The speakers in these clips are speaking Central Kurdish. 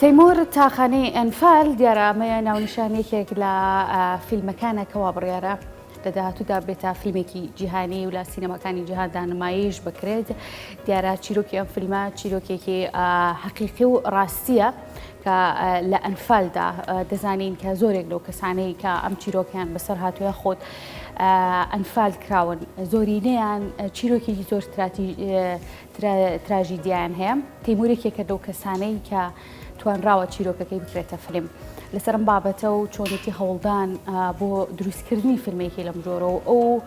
تەیمور تاقانەی ئەنفال دیارە ئەمەیە ناونیشان یەکێک لە فیلمەکانە کەوا بڕیارە لە داهاتوودا بێتە فیلمێکی جیهانی و لە سینەماکانی جیهاندا نمایش بکرێت دیارە چیرۆکی ئەم فیلمە چیرۆکێکی حەقیقی و ڕاستیە کە لە ئەنفالدا دەزانین کە زۆرێک لەو کەسانەی کە ئەم چیرۆکیان بەسەر هاتووە خۆت ئەنفال کراون زۆرینەیان چیرۆکێکی زۆر تراژیدیایان هەیە. تەیمور یەکێکە لەو کەسانەی کە توانراوە چیرۆکەکەی بکرێتە فلم. لەسەر ئەم بابەتە و چۆنێتی هەوڵدان بۆ دروستکردنی فیلمێکی لەم جۆرە و ئەو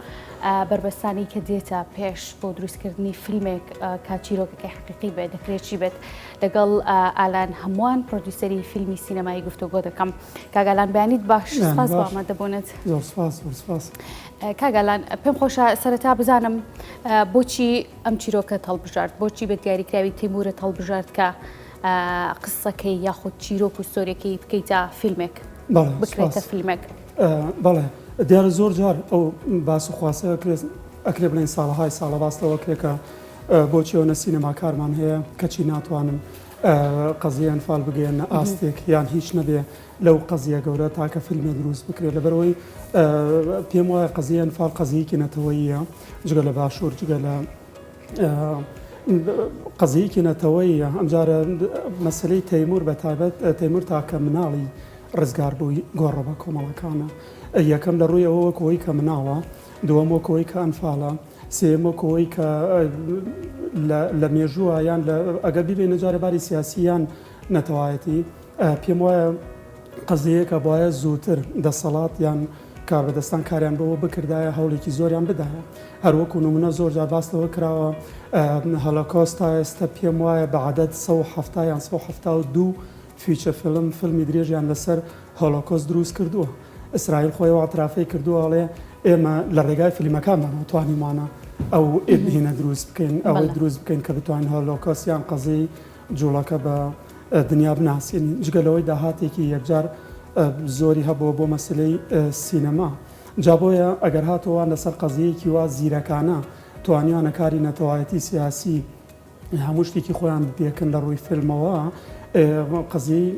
بەربەستانەی کە دێتە پێش بۆ دروستکردنی فیلمێک کە چیرۆکەکەی حەقیقی بێت دەکرێت چی بێت لەگەڵ ئالان هەمووان پرۆدیوسەری فیلمی سینەمایی گفتوگۆ دەکەم. کاک ئالان بەیانیت باش سپاس بۆ ئامادەبوونت. زۆر سپاس زۆر سپاس. کاک ئالان پێم خۆشە سەرەتا بزانم بۆچی ئەم چیرۆکەت هەڵبژارد؟ بۆچی بە دیاریکراوی تەیمورت هەڵبژارد کە قسەکەی یاخود چیرۆک و ستۆریەکەی بکەیتە فیلمێک؟ بکرێتە فیلمێک؟ بەڵێ دیارە زۆر جار ئەو باس و خواسە ئەکرێ بڵێن ساڵەهای ساڵە باس لەوە کرێ کە بۆچی ئەوەنە سینەماکارمان هەیە کەچی ناتوانن قەزیەی ئەنفال بگەیەننە ئاستێک یان هیچ نەبێ لەو قەزیە گەورە تاکە فیلمێ دروست بکرێت لەبەرئەوەی پێم وایە قەزیەی ئەنفال قەزیەیەکی نەتەوەییە جگە لە باشوور جگە لە قەزیەیەکی نەتەوەییە ئەمجارە مەسلەی تەیمور بە تایبەت تەیمور تاکە مناڵی ڕزگار بووی گۆڕە بە کۆمەڵەکانە یەکەم لە ڕووی ئەوە وەکەوەی کە مناڵە دووەم وەکەوەی کە ئەنفالە سێیەم وەکەوەی کە لە مێژووە یان ئەگەر بیبینە جارە باری سیاسی یان نەتەوایەتی پێم وایە قەزیەیەکە بوایە زووتر دەسەڵات یان کاربەدەستان کاریان بەوە بکردایە هەوڵێکی زۆریان بدایە هەر وەکو نمونە زۆر جار باس لەوە کراوە هەلۆکۆست تا ئێستا پێم وایە بە عەدەد 170 یان 172 feature film فیلمی درێژیان لەسەر هۆلۆکۆست دروست کردووە ئیسرائیل خۆی ئەو اعترافەی کردووە ئەڵێ ئێمە لە ڕێگای فیلمەکانمانەوە توانیومانە ئەو هینە دروست بکەین ئەوەی دروست بکەین کە بتوانین هۆلۆکۆست یان قەزیەی جوڵەکە بە دنیا بناسێنین، جگە لەوەی داهاتێکی یەکجار زۆری هەبووە بۆ مەسەلەی سینەما. جا بۆیە ئەگەر هاتووە وان لەسەر قەزیەیەکی وا زیرەکانە توانیویانە کاری نەتەوایەتی سیاسی هەموو شتێکی خۆیان بپێکن لە ڕووی فیلمەوە، قەزیەی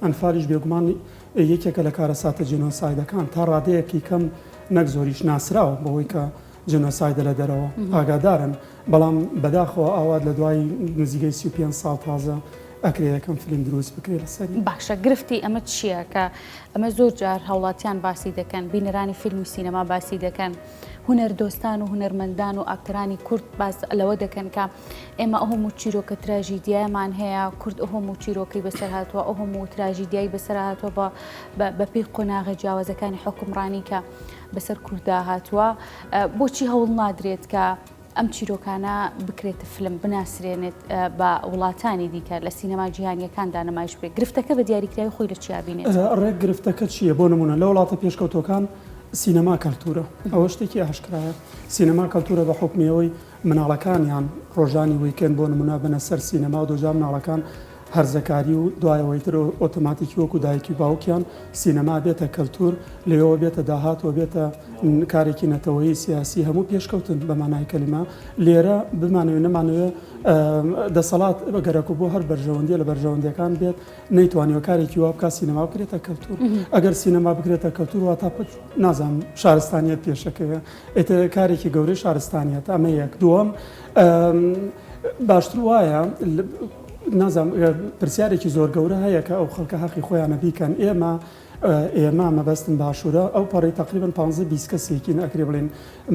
ئەنفالیش بێگومان یەکێکە لە کارەساتە جینۆسایدەکان تا ڕادەیەکی کەم نەک زۆریش ناسراوە بەوەی کە جینۆسایدە لە دەرەوە ئاگادارن بەڵام بەداخەوە ئاوات لە دوای نزیکەی 35 ساڵ تازە ئەکرێ یەکەم فلیم دروست بکرێ لەسەری. باشە گرفتی ئەمە چییە کە ئەمە زۆر جار هاوڵاتیان باسی دەکەن بینەرانی فیلم و سینەما باسی دەکەن هونەر دۆستان و هونەرمەندان و ئاکتەرانی کورد باس لەوە دەکەن کە ئێمە ئەو هەموو چیرۆکە تراژیدیایەمان هەیە کورد ئەو هەموو چیرۆکەی بەسەر هاتووە ئەو هەموو تراژیدیای بەسەر هاتووە بە بەپێی قۆناغە جیاوازەکانی حوکمڕانی کە بەسەر کورددا هاتووە، بۆچی هەوڵ نادرێت کە ئەم چیرۆکانە بکرێتە فلم، بناسرێنێت بە وڵاتانی دیکە، لە سینەما جیهانییەکاندا نمایش بکرێت؟ گرفتەکە بە دیاریکراوی خۆی لە چیا بینێت؟ ڕێک گرفتەکە چییە؟ بۆ نموونە لە وڵاتە پێشکەوتووەکان سینەما کەلتوورە، ئەوە شتێکی ئاشکرایە. سینەما کەلتوورە بە حوکمی ئەوەی مناڵەکانیان ڕۆژانی weekend بۆ نموونە بنە سەر سینەما و دۆجار مناڵەکان هەرزەکاری و دوایەوەی تر ئۆتۆماتیکی وەکو دایکی و باوکیان سینەما بێتە کەلتور لەوێوە بێتە داهات و بێتە کارێکی نەتەوەیی سیاسی هەموو پێشکەوتن بە مانای کەلیمە لێرە بمانەوێ نەمانەوێ دەسەڵات گەرەک و بۆ هەر بەرژەوەندیە لە بەرژەوەندیەکان بێت نەیتوانیوە کارێکی وا بکات سینەما بکرێتە کەلتور ئەگەر سینەما بکرێتە کەلتور واتا نازانم شارستانیەت پێشەکەوێ ئیتر کارێکی گەورەی شارستانیەتە ئەمە یەک دووەم باشتر وایە نازانم پرسیارێکی زۆر گەورە هەیە کە ئەو خەڵکە هەقی خۆیانە بیکەن ئێمە ئێمە مەبەستم باشوورە ئەو پەڕی تقریبا 15 20 کەسێکین ئەکرێ بڵێن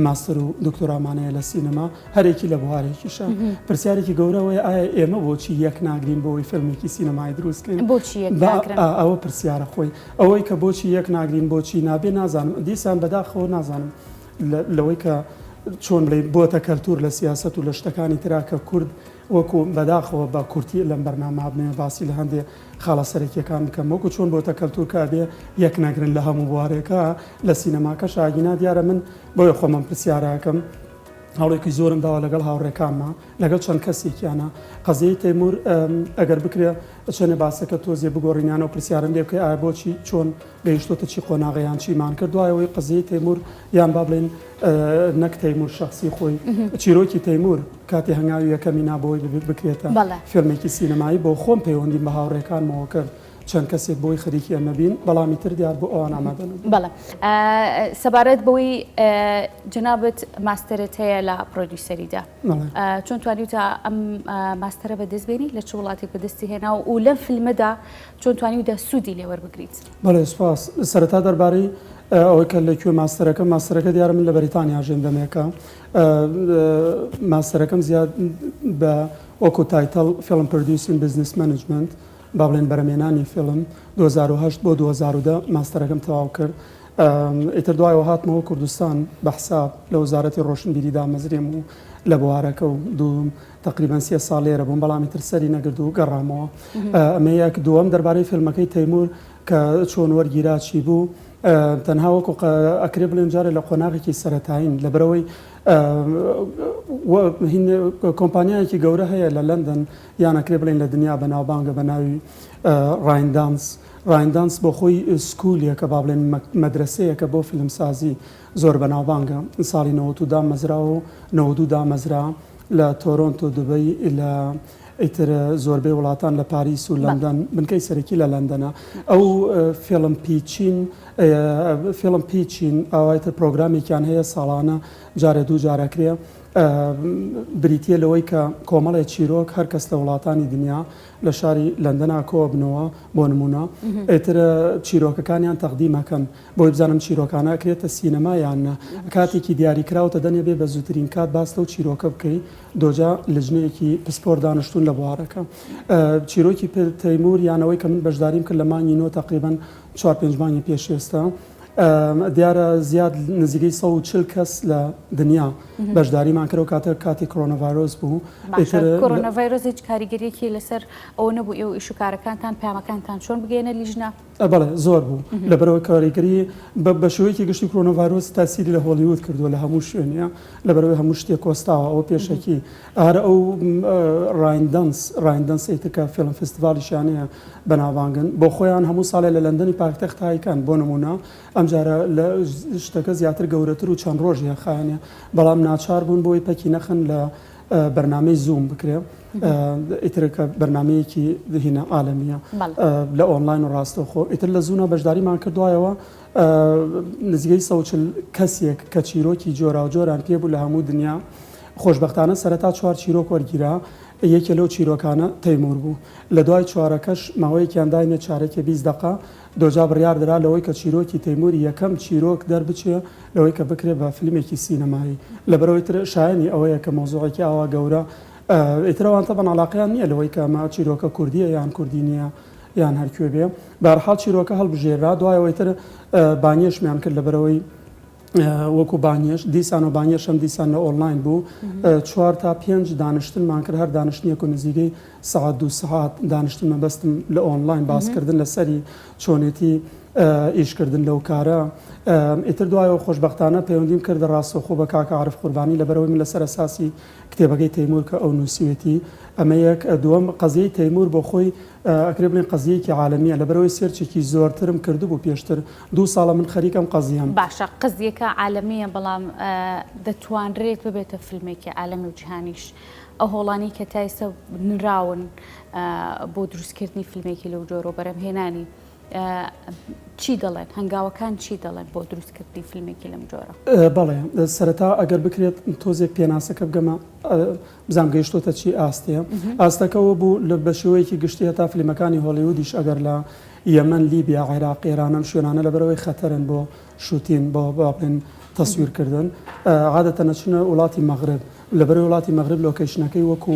ماستەر و دکتۆرامانەیە لە سینەما هەرێکی لە بوارێکیشە پرسیارێکی گەورەوەی ئایا ئێمە بۆچی یەک ناگرین بۆی فیلمێکی سینەمای دروستکەین بۆچی یەک ناگرن ئەوە پرسیارە خۆی ئەوەی کە بۆچی یەک ناگرین بۆچی نابێ نازانم دیسان بەداخەوە نازانم لەوەی کە چۆن بڵێ بۆتە کەلتور لە سیاسەت و لە شتەکانی ترا کە کورد وەکو بەداخەوە بە کورتی لەم بەرنامە بمەوێ باسی لە هەندێ خاڵە سەرەکیەکان بکەم وەکو چۆن بۆتە کەلتور کە ئەبێ یەک نەگرن لە هەموو بوارێکا لە سینەماکەشا ئەگینا دیارە من بۆیە خۆم ئەم پرسیارە ئەکەم. هەوڵێکی زۆرم داوە لەگەڵ هاوڕێکانما لەگەڵ چەند کەسێکیانە قەزیەی تەیمور ئەگەر بکرێ چەنێ باسەکە تۆزێ بگۆڕین یان ئەو پرسیارەم لێ بکەی ئایا بۆچی چۆن گەیشتۆتە چی قۆناغە یان چیمان کرد دوای ئەوەی قەزیەی تەیمور یان با بڵێین نەک تەیمور شەخسی خۆی چیرۆکی تەیمور کاتی هەنگاوی یەکەمی نا بۆی بکرێتە فیلمێکی سینەمایی بۆ خۆم پەیوەندیم بە هاوڕێکانمەوە کرد چەند کەسێک بۆی خەریکی ئەمە بین، بەڵام ئیتر دیار بوو ئەوان ئامادە نەبوون. بەڵێ. سەبارەت بەوەی جەنابت ماستەرت هەیە لە producer یدا، چۆن توانیوتە ئەم ماستەرە بەدەست بێنی، لە چ وڵاتێک بەدەستی هێنا و لەم فیلمەدا چۆن توانیوتە سوودی لێ وەربگریت؟ بەڵێ سوپاس. سەرەتا دەربارەی ئەوەی کە لە کوێ ماستەرەکەم، ماستەرەکە دیارە من لە بەریتانیا ژیم دەمێکە. ماستەرەکەم زیاد بە وەکوو title Film Producing Business Management با بڵێین بەرهەمهێنانی فیلم، 2008 بۆ 2010 ماستەرەکەم تەواو کرد. ئیتر دوایەوە هاتمەوە کوردستان بە حساب لە وەزارەتی ڕۆشنبیری دامەزرێم و لە بوارەکە و دوو تەقریبەن سێ ساڵ لێرە بووم، بەڵام ئیتر سەری نەگرت و گەڕامەوە. ئەمە یەک. دووەم دەربارەی فیلمەکەی تەیمور کە چۆن وەرگیرا چی بوو، تەنها وەکو ئەکرێ بڵێن جارێ لە قۆناغێکی سەرەتایین، لەبەرئەوەی کۆمپانیایەکی گەورە هەیە لە لەندەن یان ئەکرێ بڵێین لە دنیا بەناوبانگە بە ناوی Raindance، Raindance بۆ خۆی school ێکە با بڵێین مەدرەسەیەکە بۆ فیلمسازی زۆر بەناوبانگە ساڵی 92 دامەزراوە و 92 دامەزرا لە تۆرۆنتۆ دوبەی لە ئیتر زۆربەی وڵاتان لە پاریس و لەندەن بنکەی سەرەکی لە لەندەنە ئەو film pitching film pitching ئەوای تر پرۆگرامێکیان هەیە ساڵانە جارێ دوو جار ئەکرێ بریتییە لەوەی کە کۆمەڵێ چیرۆک هەر کەس لە وڵاتانی دنیا لە شاری لەندەنا کۆبنەوە بۆ نموونە ئیتر چیرۆکەکانیان تەقدیم ئەکەن بۆی بزانم چیرۆکانە ئەکرێتە سینەما یان نا کاتێکی دیاریکراو تەدەنێ بێ بە زووترین کات باس لەو چیرۆکە بکەی دۆجا لجنەیەکی پسپۆر دانشتوون لە بوارەکە چیرۆکی تەیمور یان ئەوەی کە من بەشداریم کرد لە مانگی نۆ تەقریبەن چوار پێنج مانگی پێش ئێستا دیارە زیاد نزیکەی 140 کەس لە دنیا بەشداریمان کرد و کاتە کاتی کۆرۆناڤایرۆس بوو. کۆرۆناڤایرۆس هیچ کاریگەریەکی لەسەر ئەوە نەبوو ئێوە ئیش و کارەکانتان پەیامەکانتان چۆن بگەیەنە لیژنە؟ بەڵێ زۆر بوو لەبەرئەوەی کاریگەری بە شێوەیەکی گشتی کۆرۆناڤایرۆس تاسیری لە هۆڵیوود کردووە لە هەموو شوێنێ لەبەرئەوەی هەموو شتێک وەستاوە ئەوە پێشەکی ئارە ئەو Raindance Raindance ئیتر کە فیلم festival یشیان هەیە بەناوبانگن بۆ خۆیان هەموو ساڵێ لە لەندەنی پایتەخت هایکەن بۆ نموونە ئەمجارە لە شتەکە زیاتر گەورەتر و چەند ڕۆژێ خایەنێ بەڵام ناچار بوون بۆی پەکی نەخەن لە بەرنامەی زووم بکرێ ئیتر کە بەرنامەیەکی هینە عالەمیە لە ئۆنلاین و ڕاستەوخۆ ئیتر لە زوونا بەشداریمان کردوایەوە نزیکەی 140 کەسێک کە چیرۆکی جۆراوجۆران پێ بوو لە هەموو دنیا خۆشبەختانە سەرەتا چوار چیرۆک وەرگیرا یەکێ لەو چیرۆکانە تەیمور بوو. لە دوای چوارەکەش ماوەیەکیان داینێ چارەکێ 20 دەقە، دۆجا بڕیار درا لەوەی کە چیرۆکی تەیمور یەکەم چیرۆک دەربچێ لەوەی کە بکرێ بە فیلمێکی سینەمایی. لەبەرئەوەی تر شایەنی ئەوەیە کە مەوزوعێکی ئاوا گەورە ئیتر ئەوان تەبعەن عەلاقەیان نییە لەوەی کە ئەمە چیرۆکە کوردییە یان کوردی نییە یان هەر کوێ بێ. بەهەرحاڵ چیرۆکە هەڵبژێرا. دوای ئەوەی تر بانگێشتمیان کرد لەبەرئەوەی وەکو بانگهێشت دیسان و بانگهێشتم دیسان لە ئۆنلاین بوو چوار تا پێنج دانیشتنمان کرد هەر دانیشتنێک و نزیکەی سەعات دوو سەعات دانیشتن مەبەستم لە ئۆنلاین باسکردن لەسەری چۆنێتی ئیشکردن لەو کارە ئیتر دوایەوە خۆشبەختانە پەیوەندیم کردە ڕاستەوخۆ بە کاکە عارف قوربانی لەبەرئەوەی من لەسەر ئەساسی کتێبەکەی تەیمور کە ئەو نووسیوێتی ئەمە یەک دووەم قەزیەی تەیمور بۆ خۆی ئەکرێ بڵێین قەزیەیەکی عالەمیە لەبەرئەوەی search ێکی زۆرترم کردبوو پێشتر دوو ساڵە من خەریک ئەم قەزیەم. باشە قەزیەکە عالەمیە بەڵام دەتوانرێت ببێتە فیلمێکی عالەمی و جیهانیش ئەو هەوڵانەی کە تا ئێستا نراون بۆ دروستکردنی فیلمێکی لەو جۆرە و بەرهەمهێنانی چی دەڵێن هەنگاوەکان چی دەڵێن بۆ دروستکردنی فیلمێکی لەم جۆرە؟ بەڵێ سەرەتا ئەگەر بکرێت تۆزێک پێناسەکە بگەمە بزانم گەیشتۆتە چی ئاستێ ئاستەکە ئەوە بوو لە بە شێوەیەکی گشتی هەتا فلیمەکانی هۆڵیوودیش ئەگەر لە یەمەن لیبیا عێراق ئێران ئەم شوێنانە لەبەرئەوەی خەتەرن بۆ shooting بۆ با بڵێن تەسویر کردن عادەتەن ئەچنە وڵاتی مەغرب لەبەرئەوەی وڵاتی مەغرب location ەکەی وەکو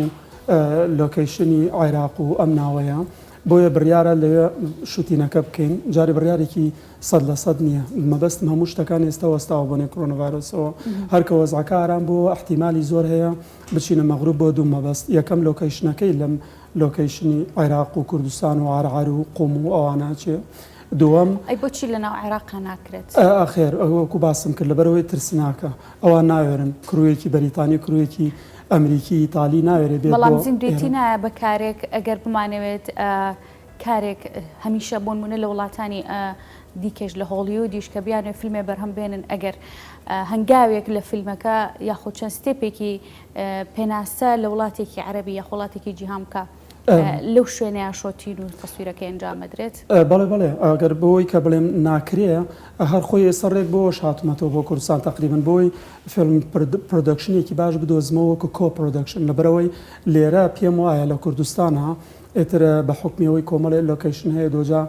location ی عێراق و ئەم ناوەیە. بۆیە بڕیارە لەوێ shooting ەکە بکەین جارێ بڕیارێکی 100% نییە مەبەستم هەموو شتەکان ئێستا وەستاوە بۆنەی کۆرۆنا ڤایرۆسەوە هەر کە وەزعەکە ئارام بووەوە ئیحتیمالی زۆر هەیە بچینە مەغرب بۆ دوو مەبەست یەکەم location ەکەی لەم location ی عێراق و کوردستان و عەرعەر و قوم و ئەوانە ئەچێ دووەم. ئەی بۆچی لەناو عێراقا ناکرێت؟ ئەخێر وەکو باسم کرد لەبەرئەوەی ترسناکە ئەوان ناوێرن crew ێکی بەریتانی crew ێکی ئەمریکی ئیتالی ناوێرێ بێت بەڵام زیندوێتی نایە بە کارێک ئەگەر بمانەوێت کارێک هەمیشە بۆنمونە لە وڵاتانی دیکەش لە هۆڵیودیش کە بیانێ فیلمێ بەرهەم بێنن ئەگەر هەنگاوێک لە فیلمەکە یاخود چەند step ێکی پێناسە لە وڵاتێکی عەرەبی یاخۆ وڵاتێکی جیهان بکا لەو شوێنەیا shooting و تەسویرەکەی ئەنجام ئەدرێت؟ بەڵێ بەڵێ ئەگەر بۆی کە بڵێم ناکرێ هەر خۆی ئێستا ڕێک بۆوەش هاتومەتەوە بۆ کوردستان تەقریبەن بۆی فیلم production ێکی باش بدۆزمەوە وەکو co production لەبەرئەوەی لێرە پێم وایە لە کوردستانا ئیتر بە حوکمی ئەوەی کۆمەڵێ location هەیە دۆجا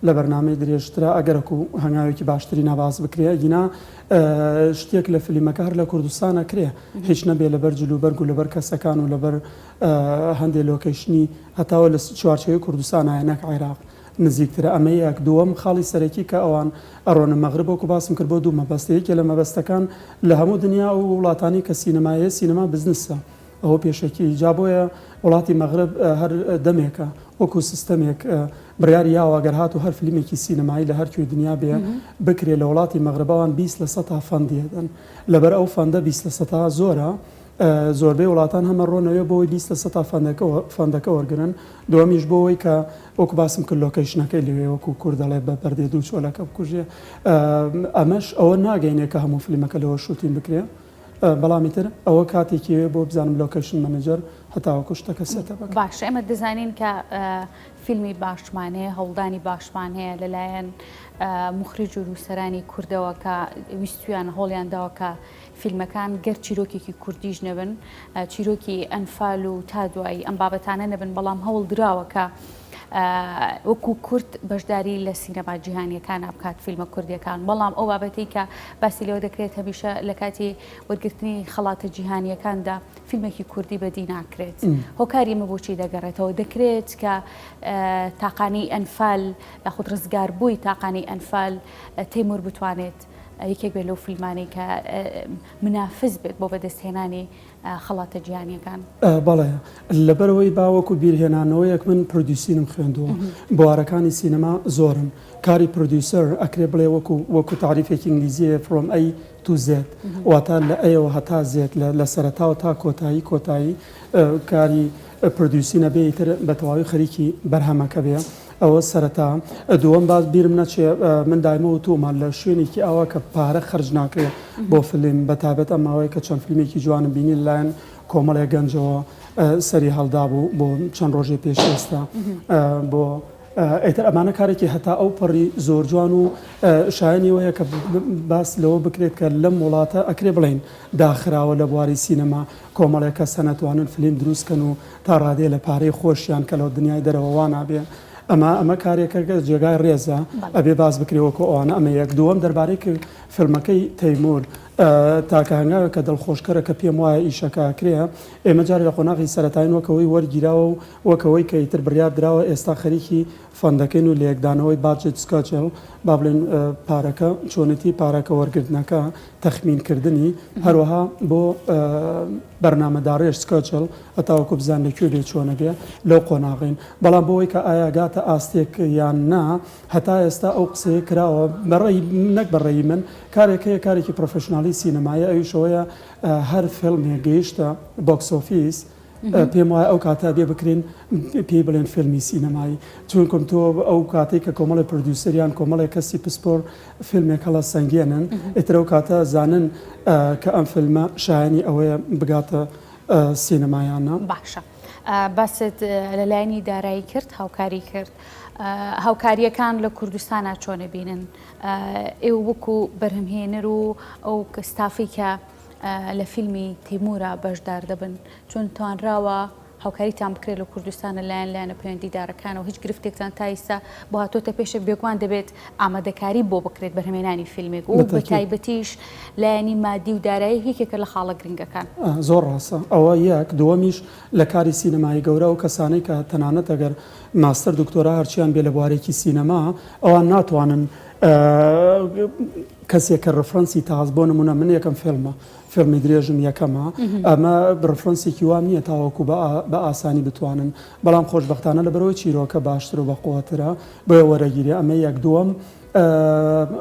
لە بەرنامەی درێژترا ئەگەرەکو هەنگاوێکی باشتری نا باس بکرێ ئەگینا شتێک لە فلیمەکە هەر لە کوردستان ئەکرێ هیچ نەبێ لەبەر جل و بەرگ و لەبەر کەسەکان و لەبەر هەندێ location ی هەتاوە لە چوارچێوەی کوردستانایە نەک عێراق نزیکترە ئەمە یەک دووەم خاڵی سەرەکی کە ئەوان ئەڕۆنە مەغرب وەکو باسم کرد بۆ دوو مەبەستە یەکێ لە مەبەستەکان لە هەموو دنیا ئەو وڵاتانی کە سینەمایە سینەما بزنسە ئەوە پێشەکی جا بۆیە وڵاتی مەغرب هەر دەمێکە وەکو سیستەمێک بڕیاری یاوە گەر هاتوو هەر فلیمێکی سینەمایی لە هەر کوێی دنیا بێ بکرێ لە وڵاتی مەغرب ئەوان 20 لە سەتا fund ی ئەدەن لەبەر ئەو fund ە 20 لە سەتا زۆرە زۆربەی وڵاتان هەمە ڕۆنەوێ بۆ ئەوەی 20 لە سەتا fund ەکە fund ەکە وەرگرن دووەمیش بۆ ئەوەی کە وەکو باسم کرد location ەکەی لەوێ وەکو کورد دەڵێ بە بەردێ دوو چۆلەکە بکوژێ ئەمەش ئەوە ناگەینێ کە هەموو فلیمەکە لەوە shooting بکرێ بەڵام ئیتر ئەوە کاتێکی ئەوێ بۆ بزانم location manager هەتاوەکو شتەکە set up ئەکات. باشە ئێمە دەزانین کە فیلمی باشمان هەیە هەوڵدانی باشمان هەیە لەلایەن موخریج و نووسەرانی کوردەوە کە ویستویان هەوڵیان داوە کە فیلمەکان گەر چیرۆکێکی کوردیش نەبن چیرۆکی ئەنفال و تا دوایی ئەم بابەتانە نەبن بەڵام هەوڵ دراوە کە وەکو کورد بەشداری لە سینەما جیهانیەکانا بکات فیلمە کوردیەکان بەڵام ئەو بابەتەی کە باسی لێوە دەکرێت هەمیشە لە کاتی وەرگرتنی خەڵاتە جیهانیەکاندا فیلمێکی کوردی بەدی ناکرێت هۆکاری ئەمە بۆچی دەگەڕێتەوە دەکرێت کە تاقانەی ئەنفال یاخود ڕزگاربووی تاقانەی ئەنفال تەیمور بتوانێت یەکێک بێت لەو فیلمانەی کە منافس بێت بۆ بەدەستهێنانی خەڵاتە جیهانیەکان؟ بەڵێ لەبەرئەوەی با وەکو بیرهێنانەوەیەک من producing م خوێندووە بوارەکانی سینەما زۆرن کاری producer ئەکرێ بڵێ وەکو وەکو تاریفێکی ئینگلیزیەیە from A to Z واتە لە A ەوە هەتا Z لە سەرەتاوە تا کۆتایی کۆتایی کاری producing ە بێ ئیتر بە تەواوی خەریکی بەرهەمەکە بێ ئەوە سەرەتا. دووەم با بیرم نەچێ من دایمە وتوومە لە شوێنێکی ئاوا کە پارە خەرج ناکرێ بۆ فلیم بە تایبەت ئەم ماوەیە کە چەند فیلمێکی جوانم بینی لەلایەن کۆمەڵێک گەنجەوە سەری هەڵدابوو بۆ چەند ڕۆژێ پێش ئێستا بۆ ئیتر ئەمانە کارێکی هەتا ئەو پەڕی زۆر جوان و شایەنی وەیە کە باس لەوە بکرێت کە لەم وڵاتە ئەکرێ بڵێین داخراوە لە بواری سینەما کۆمەڵێک کەس هەن ئەتوانن فلیم دروست کەن و تا ڕادەیە لە پارەی خۆشیان کە لە دنیای دەرەوە وا نابێ ئەمە ئەمە کارێکە کە جێگای ڕێزە ئەبێ باس بکرێ وەکو ئەوانە ئەمە یەک دووەم دەربارەی فیلمەکەی تەیمور تاکە هەنگاوێک کە دڵخۆشکەرە کە پێم وایە ئیشەکە ئەکرێ ئێمە جارێ لە قۆناغی سەرەتاین وەک ئەوەی وەرگیراوە و وەک ئەوەی کە ئیتر بڕیار دراوە ئێستا خەریکی fund ەکەین و لێکدانەوەی budget schedule با بڵێین پارەکە چۆنێتی پارەکە وەرگرتنەکە تەخمین کردنی هەروەها بۆ بەرنامەداڕێژ schedule هەتاوەکو بزان لە کوێ بێ چۆنە بێ لەو قۆناغین بەڵام بۆ ئەوەی کە ئایا گاتە ئاستێک یان نا هەتا ئێستا ئەو قسەیە کراوە بەڕێی نەک بەڕێی من کارێک هەیە کارێکی professional ی سینەمایە ئەویش ئەوەیە هەر فیلمێک گەیشتە box office پێم وایە ئەو کاتە ئەبێ بکرێن پێی بڵێن فیلمی سینەمایی چونکم تۆ ئەو کاتەی کە کۆمەڵی producer یان کۆمەڵێک کەسی پسپۆر فیلمێک هەڵە سەنگێنن ئیتر ئەو کاتە زانن کە ئەم فیلمە شایانی ئەوەیە بگاتە سینەمایانە. باشە باست لە لایەنی دارایی کرد هاوکاری کرد هاوکاریەکان لە کوردستانا چۆن ئەبینن ئێوە وەکو بەرهەمهێنەر و ئەو ستافی کە لە فیلمی تیمورا بەشدار دەبن چۆن توانراوە؟ هاوکاریتان بکرێت لە کوردستان لە لایەن لایەنە پەیوەندیدارەکانەوە هیچ گرفتێکتان تا ئیستا بۆ هاتۆتە پێشە بێگومان دەبێت ئامادەکاری بۆ بکرێت بەرهەمێنانی فیلمێک و بە تایبەتیش لایەنی مادی و دارایی یەکێکە لە خاڵە گرنگەکان. زۆر ڕاستە ئەوە یەک، دووەمیش لە کاری سینەمایی گەورە ئەو کەسانەی کە تەنانەت ئەگەر ماستەر دکتۆرا هەرچیان بێ لە بوارێکی سینەما ئەوان ناتوانن کەسێک کە reference ی تاز بۆ نمونە من یەکەم فیلمە فیلمی درێژم یەکەمە ئەمە reference ێکی وام نییە تاوەکو بە ئاسانی بتوانن بەڵام خۆشبەختانە لەبەرئەوەی چیرۆکە باشتر و بەقوەترە بۆیە وەرەگیرێ ئەمە یەک دووەم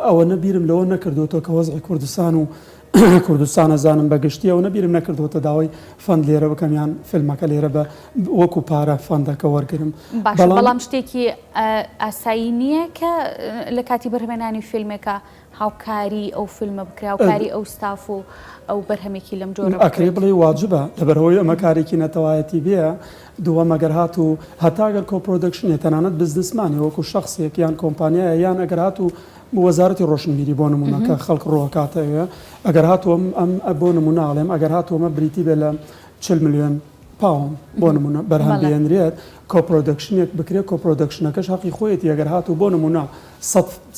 ئەوەنە بیرم لەوە نەکردووەتەوە کە وەزعی کوردستان و کوردستان ئەزانم بە گشتی ئەوەنە بیرم نەکردووەتە داوای fund لێرە بکەم یان فیلمەکە لێرە بە وەکو پارە fund ەکە وەرگرم باشە بەڵام شتێکی ئاسایی نییە کە لە کاتی بەرهەمێنانی فیلمێکە هاوکاری ئەو فیلمە بکرێ هاوکاری ئەو ستاف و ئەو بەرهەمێکی لەم جۆرە ئەکرێ بڵێی واجبە لەبەرئەوەی ئەمە کارێکی نەتەوایەتی بێ دووەم ئەگەر هاتوو هەتا ئەگەر co-production ێ تەنانەت businessman ێ وەکو شەخسێک یان کۆمپانیایە یان ئەگەر هاتوو وەزارەتی ڕۆشنبیری بۆ نمونە کە خەڵک ڕووەکاتە ئەوێ ئەگەر هاتوو ئەم بۆ نمونە ئەڵێم ئەگەر هاتوو ئەمە بریتی بێ لە 40 ملیۆن پاوەند بۆ نمونە بەرهەم بێنرێت co-production ێک بکرێت co-production ەکەش هەقی خۆیەتی ئەگەر هاتوو بۆ نمونە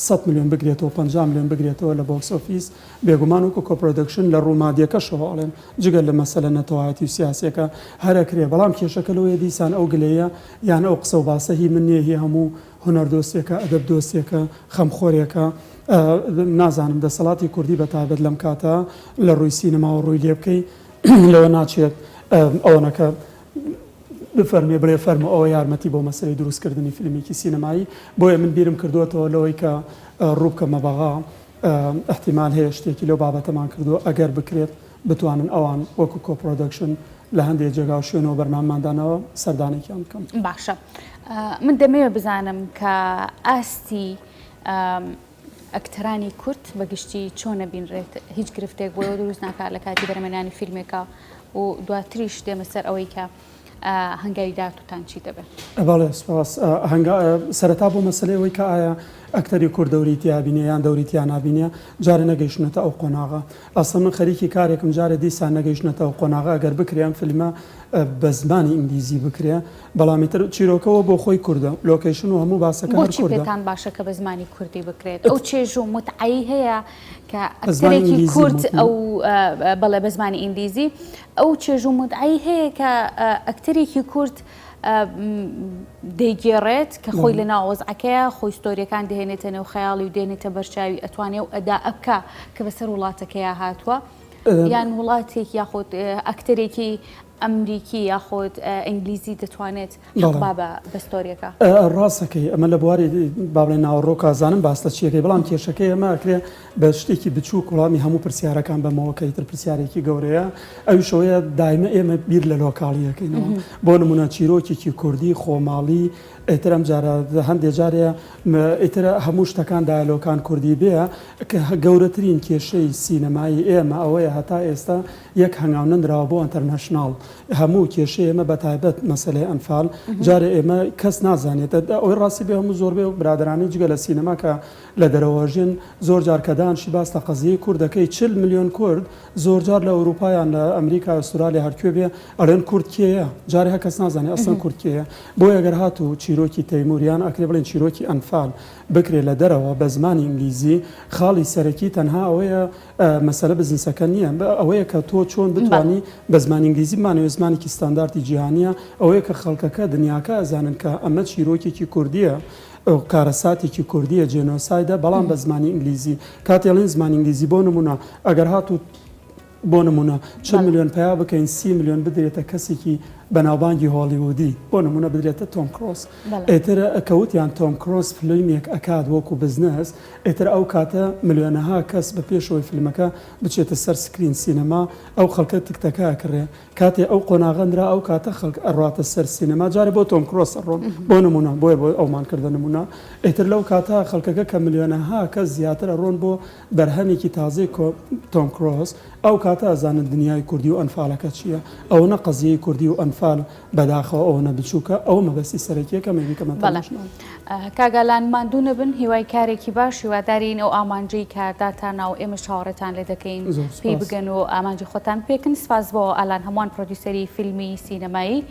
سەد ملیۆن بگرێتەوە 50 ملیۆن بگرێتەوە لە box office بێگومان وەکو co-production لە ڕوو مادیەکەشەوە ئەڵێم جگە لە مەسەلە نەتەوایەتی و سیاسیەکە هەر ئەکرێ بەڵام کێشەکە لەوەیە دیسان ئەو گلەیە یان ئەو قسە و باسە هی من نیە هی هەموو هونەردۆستێکە ئەدەب دۆستێکە خەمخۆرێکە نازانم دەسەڵاتی کوردی بە تایبەت لەم کاتە لە ڕووی سینەماوە ڕووی لێ بکەی لەوە ناچێت ئەوەنەکە بفەرمێ بڵێ فەرموو ئەوە یارمەتی بۆ مەسەلەی دروستکردنی فیلمێکی سینەمایی بۆیە من بیرم کردووەتەوە لەوەی کە ڕوو بکەمە بەغا ئیحتیمال هەیە شتێکی لەو بابەتەمان کردووە ئەگەر بکرێت بتوانن ئەوان وەکو co-production لە هەندێ جێگا و شوێنەوە بەرنامەمان داناوە سەردانێکیان بکەم. باشە من دەمەوێت بزانم کە ئاستی ئەکتەرانی کورد بە گشتی چۆن ئەبینرێت؟ هیچ گرفتێک بۆ ئێوە دروست ناکات لە کاتی بەرهەمهێنانی فیلمێکا و دواتریش دێمە سەر ئەوەی کە هەنگاوی داهاتووتان چی دەبێت؟ بەڵێ سوپاس. هەنگا سەرەتا بۆ مەسەلەی ئەوەی کە ئایا ئەکتەری کورد دەوری تیا بینێ یان دەوری تیا نابینێ جارێ نەگەیشتونەتە ئەو قۆناغە. ئەسڵەن من خەریکی کارێکم جارێ دیسان نەگەیشتونەتە ئەو قۆناغە ئەگەر بکرێ ئەم فیلمە بە زمانی ئینگلیزی بکرێ بەڵام ئیتر چیرۆکەوە بۆ خۆی کوردە location و هەموو باسەکە هەر بۆچی کوردە. پێتان باشە کە بە زمانی کوردی بکرێت؟ ئەو چێژ و موتعەی هەیە کە بە زمانی ئەکتەرێکی ئینگلیزی کورد موت ئەو بەڵێ بە زمانی ئینگلیزی ئەو چێژ و موتعەی هەیە کە ئەکتەرێکی کورد دەیگێڕێت کە خۆی لە ناو وەزعەکەیە خۆی ستۆریەکان دەهێنێتە نێو خەیاڵی و دێنێتە بەرچاوی ئەتوانێ و ئەدا بکا کە بەسەر وڵاتەکەیا هاتووە یان وڵاتێک یاخود ئەکتەرێکی ئەمریکی یاخود ئینگلیزی دەتوانێت حەق با بە ستۆریەکە. ڕاستەکەی ئەمە لە بواری با بڵێین ناوەڕۆکا زانم باس لە چیەکەی بەڵام کێشەکەی ئەمە ئەکرێ بە شتێکی بچووک وڵامی هەموو پرسیارەکان بەمەوە کە ئیتر پرسیارێکی گەورەیە ئەویش ئەوەیە دایمە ئێمە بیر لە local ی ئەکەینەوە بۆ نمونە چیرۆکێکی کوردی خۆماڵی ئیتر ئەم جارە هەندێ جارێ ئیتر هەموو شتەکان دایەلۆکان کوردی بێ کە گەورەترین کێشەی سینەمایی ئێمە ئەوەیە هەتا ئێستا یەک هەنگاو نەنراوە بۆ international هەموو کێشەی ئێمە بەتایبەت مەسەلەی ئەنفال جارێ ئێمە کەس نازانێت ئەوەی ڕاستی بێ هەموو زۆربەی ئەو برادەرانەی جگە لە سینەما کە لە دەرەوەژین زۆر جار کە دانشی باس لە قەزیەی کورد دەکەی 40 ملیۆن کورد زۆر جار لە ئەوروپا یان لە ئەمریکا ئوسترالیا هەرکوێ بێ ئەڵێن کورد کێیە جارێ هەر کەس نازانێ ئەسڵەن کورد کێیە بۆیە گەر هاتوو چیرۆکی تەیمور یان ئەکرێ بڵێن چیرۆکی ئەنفال بکرێ لە دەرەوە بە زمانی ئینگلیزی خاڵی سەرەکی تەنها ئەوەیە مەسەلە بزنسەکە نییە، ئەوەیە کە تۆ چۆن بتوانی بە زمانی ئینگلیزی بمانەوێ زمانێکی ستاندارتی جیهانییە، ئەوەیە کە خەڵکەکە، دنیاکە ئەزانن کە ئەمە چیرۆکێکی کوردییە، کارەساتێکی کوردییە، جێنۆسایدە، بەڵام بە زمانی ئینگلیزی. کاتێ ئەڵێین زمانی ئینگلیزی، بۆ نموونە ئەگەر هاتوو بۆ نموونە 40 ملیۆن پەیا بکەین، 30 ملیۆن بدرێتە کەسێکی بەناوبانگی هۆڵیوودی، بۆ نموونە بدرێتە تۆم کرۆز. ئیتر کە وتیان تۆم کرۆز فلیمێک ئەکات وەکوو بزنس، ئیتر ئەو کاتە ملیۆنەها کەس بە پێشەوەی فیلمەکە بچێتە سەر screen سینەما ئەو خەڵکە تکتەکە ئەکڕێ کاتێ ئەو قۆناغە نرا ئەو کاتە خەڵک ئەڕواتە سەر سینەما جارێ بۆ تۆم کرۆس ئەڕۆن بۆ نمونە بۆیە بۆ ئەومان کردە نمونە ئیتر لەو کاتە خەڵکەکە کە ملیۆنەها کەس زیاتر ئەڕۆن بۆ بەرهەمێکی تازەی تۆم کرۆس ئەو کاتە ئەزانن دنیای کوردی و ئەنفالەکە چییە ئەوەنە قەزیەی کوردی و ئەنفال بەداخەوە ئەوەنە بچوکە ئەوە مەبەستی سەرەکیە کە مەیبی کەمە بەڵێ کاک ئالان ماندوو نەبن هیوای کارێکی باش هیوادارین ئەو ئامانجەی کە داتاننا و ئێمەش چاوەڕێتان لێ دەکەین پێی بگەن و ئامانجی خۆتان بپێکن سپاس بۆ ئالان هەمووان پرۆدیوسەری فیلمی سینەمایی.